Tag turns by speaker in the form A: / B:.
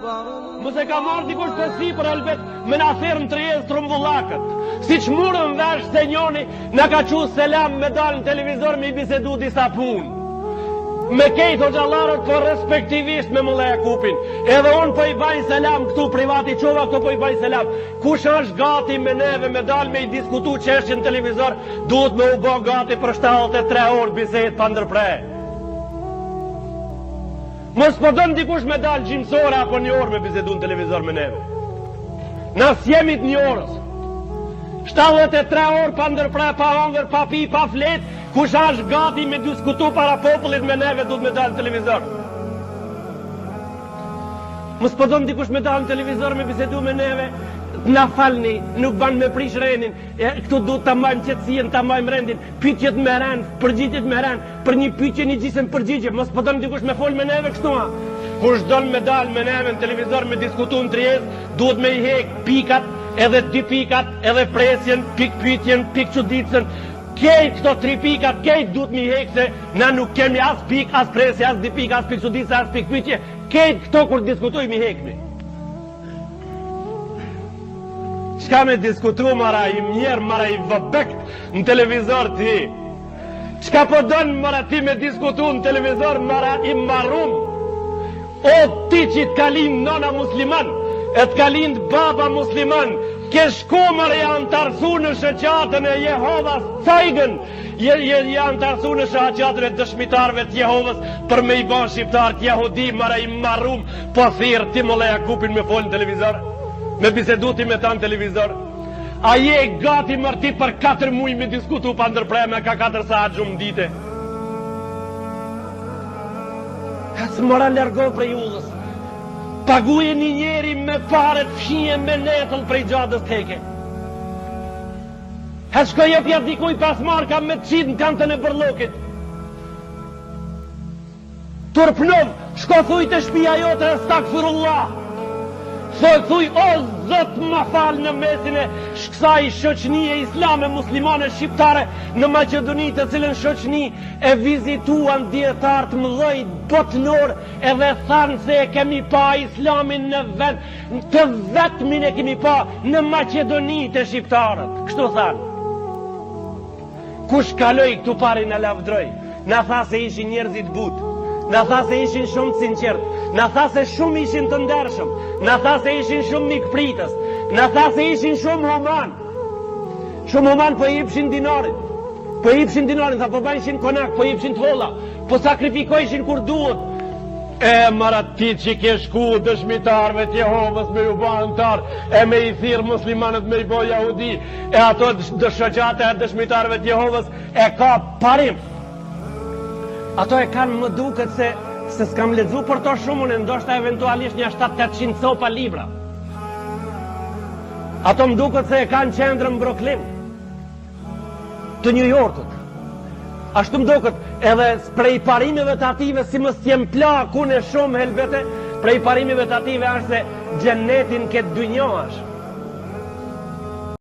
A: Mos e ka marrë dikush përsipër helbet me na thirrë në tryezë t'rrumbullakët. Siç murëm vesh se njoni na ka çu selam me dalë në televizor me i bisedu disa punë. Me kejt hoxhallarët po respektivisht me Mulla Jakupin. Edhe unë po i baj selam këtu privati çova këtu po i baj selam. Kush është gati me neve me dalë me i diskutu çështje në televizor, duhet me u bo gati për 73 orë bisedë pa ndërpre. Mos po don dikush me dal gjymsë ore apo një orë me bisedu në televizor me neve. Na s'jemi të një orës. 73 orë pa ndërpre, pa hongër, pa pi, pa flet, kush është gati me diskutu para popullit me neve duhet me dal në televizor. Mos po don dikush me dal në televizor me bisedu me neve, na falni, nuk ban me prish renin, e, këtu duhet ta mbajmë qetësinë, ta mbajmë rendin, pyetjet me rend, përgjigjet me rend, Për një pyetje një gjysëm përgjigje, mos po don dikush me fol me neve kështu ha. Kush don me dal me neve në televizor me diskutu në tryezë, duhet me i hek pikat, edhe dy pikat, edhe presjen, pik pyetjen, pik çuditën. Kejt këto tri pikat, kejt duhet me i hek se na nuk kemi as pik, as presje, as dy pika, as pik çuditëse, as pik pyetje. Kejt këto kur diskutojmë i hekmi. Çka me diskutu mara i mjerë, mara i vobekt në televizor ti? Çka po don mara ti me diskutu në televizor mara i marrum? O ti që të ka lind nona musliman, e të ka lind baba musliman, ke shku mara je antarësu në shoqatën e Jehovas Zeugen, je, je, je antarësu në shoqatën e dëshmitarëve të Jehovës për me i ba shqiptarët jehudi mara i marrum, po thirr ti Mulla Jakupin me fol në televizor, me bisedu ti me ta në televizor. A je gati mër ti për 4 muj me diskutu pa ndërpre me ka 4 sahat gjumë n'ditë? Hec mora largo prej udhës. Paguje një njeri me pare të fshije me netëll prej xhadës t'heke. Hec shko jepja dikuj 5 marka me të qitë në kantën e bërllokit. Turpnov, shko thuj te shpia jote estagfirullah. Thuj, thuj, o Zot ma fal në mesin e kësaj shoqnie islame muslimane shqiptare në Maqedoni të cilën shoqni e vizituan dijetarë të mëdhej botnor edhe thanë se e kemi pa islamin në vend të vetmin e kemi pa në Maqedoni te shqiptarët. Kështu thanë. Kush kaloi këtu pari na lavdroi, na tha se ishin njerëz të butë, na tha se ishin shumë të sinqertë, na tha se shumë ishin të ndershëm, na tha se ishin shumë mikpritës, na tha se ishin shumë human. Shumë human po i jepshin dinarin. Po i jepshin dinarin, tha po bajshin konak, po i jepshin të holla, po sakrifikojshin kur duhet. E mara ti që ke shku dëshmitarve të Jehovës me ju ba anëtar e me i thirr muslimanët me i bo jahudi E ato shoqata e dëshmitarëve të Jehovës e ka parim. Ato e kanë më duket se se s'kam lexu për to shumë unë, ndoshta eventualisht një 7-800 copa libra. Ato më duket se e kanë qendrën në Brooklyn të New Yorkut. Ashtu më duket edhe prej parimeve të atyve si mos jem plak unë shumë helbete, prej parimeve të atyve është se xheneti n'këtë dynja është.